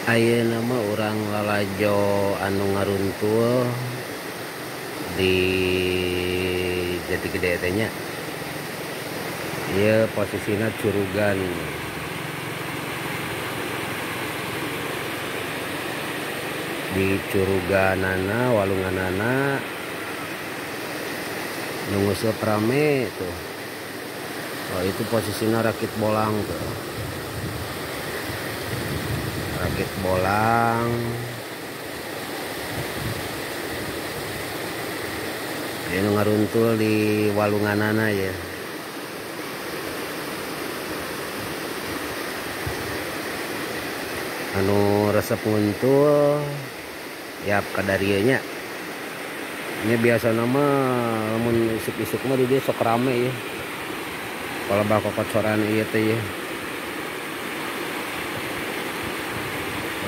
Ayeuna mah urang lalajo anu ngaruntul di Jatigede teh nya. Ieu posisina curugan. Di curuganana walunganana nu nguseup rame tuh. Oh, itu posisinya rakit bolang tuh. Rakit bolang. Ini ngaruntul di walunganana ya. Anu resep nguntul ya kadarieu nya. Ini biasa nama lamun isuk-isuk mah di dieu sok rame ya. Kalau bak kocoran ieu teh ya.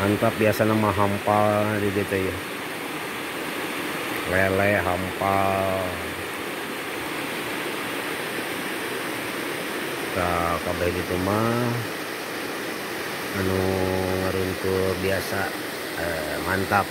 Mantap biasa nama hampal di dieu teh ya. Lele hampal. Tah kabeh ditu mah anu ngaruntul biasa, mantap.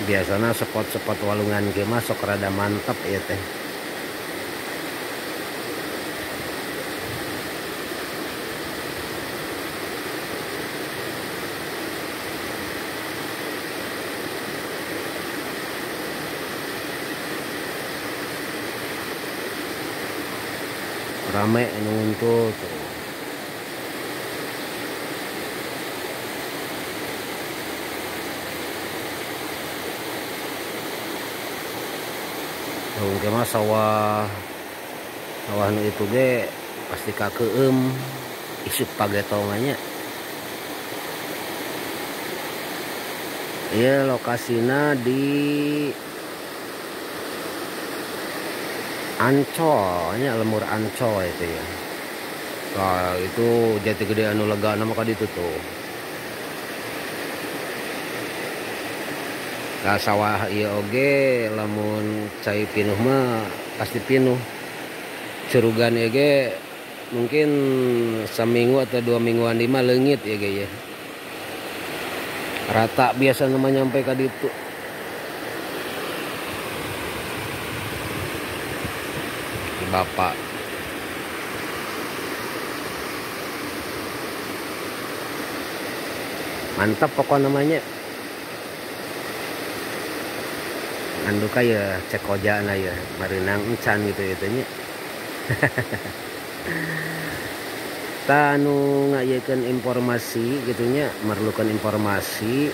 Biasanya spot-spot walungan ge mah sok rada mantap ya teh. Rame anu nguntul tuh. Mungkin mah sawah sawah nu itu ge pasti kakeum isuk pagetongannya. Ieu lokasina di Ancol nya, lemur Ancol itu ya. Nah, itu Jatigede anu lega nama ka ditu tuh. Nah, sawah ieu oge lamun cai pinuh mah pasti pinuh. Curugan ieu ge mungkin seminggu atau 2 mingguan di mah leungit ieu ge ya. Rata biasa nama nyampe ka ditu. Bapak mantap pokok namanya. Anduka ya cek ojana ya marinang encan gitu itunya. Tanu ngayekeun informasi gitunya, merlukan informasi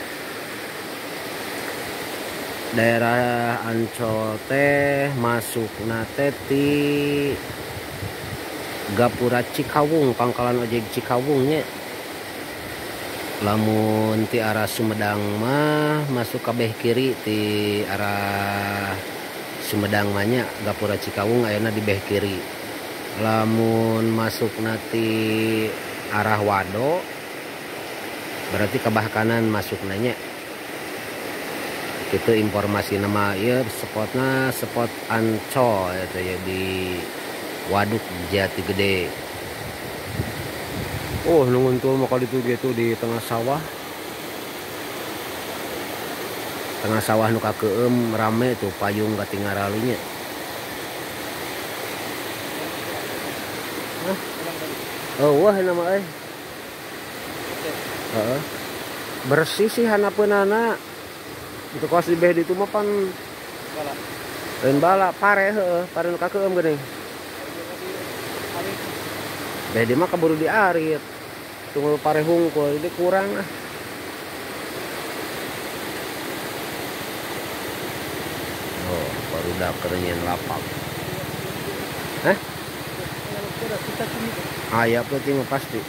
daerah Ancol teh masukna teh ti Gapura Cikawung, pangkalan ojek Cikawung nya. Lamun ti arah Sumedang mah masuk ka beh kiri, ti arah Sumedang mah nya Gapura Cikawung ayeuna di beh kiri. Lamun masukna ti arah Wado berarti ke bah kanan masukna nya. Itu informasi nama ya, spotna spot Ancol itu ya di Waduk Jatigede. Oh, nunguntul mah kali itu gitu di tengah sawah. Tengah sawah nu kakeum rame tuh payung katingaralinya. Hah? Oh, wah nama euy. Heeh. Bersih sih hanapeunana. Itu kos di beh ditu mah pan bala. Lain bala pare heueuh, pare nu kakeum geuning. Beh di mah keburu diarit. Tunggu pare hungkul jadi kurang ah. Oh, baru dah nyeun lapak. Hah? Aya peuting mah pasti.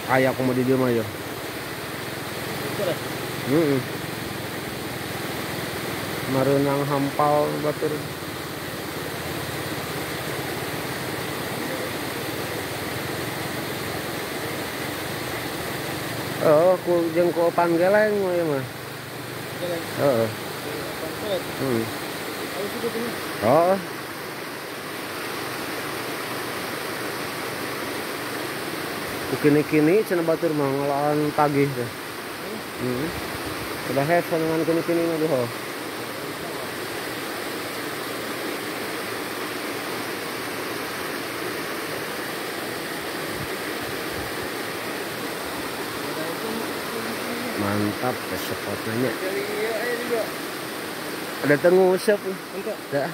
Aya kumaha di dieu mah ya. Heeh. Mareunang hampal batur. Oh, ku jeung ku opan geleng mah ieu mah. Heeh. Oh. Kini-kini cenah batur mah ngalaan tagih teh. Heeh. Udah hese dengan kini-kini mah ho. Mantap spotnya. Ada tengusep. Dah.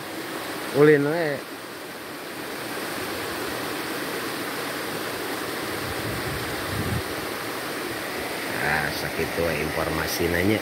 Ulin we. Nah, sakitu we informasi nanya.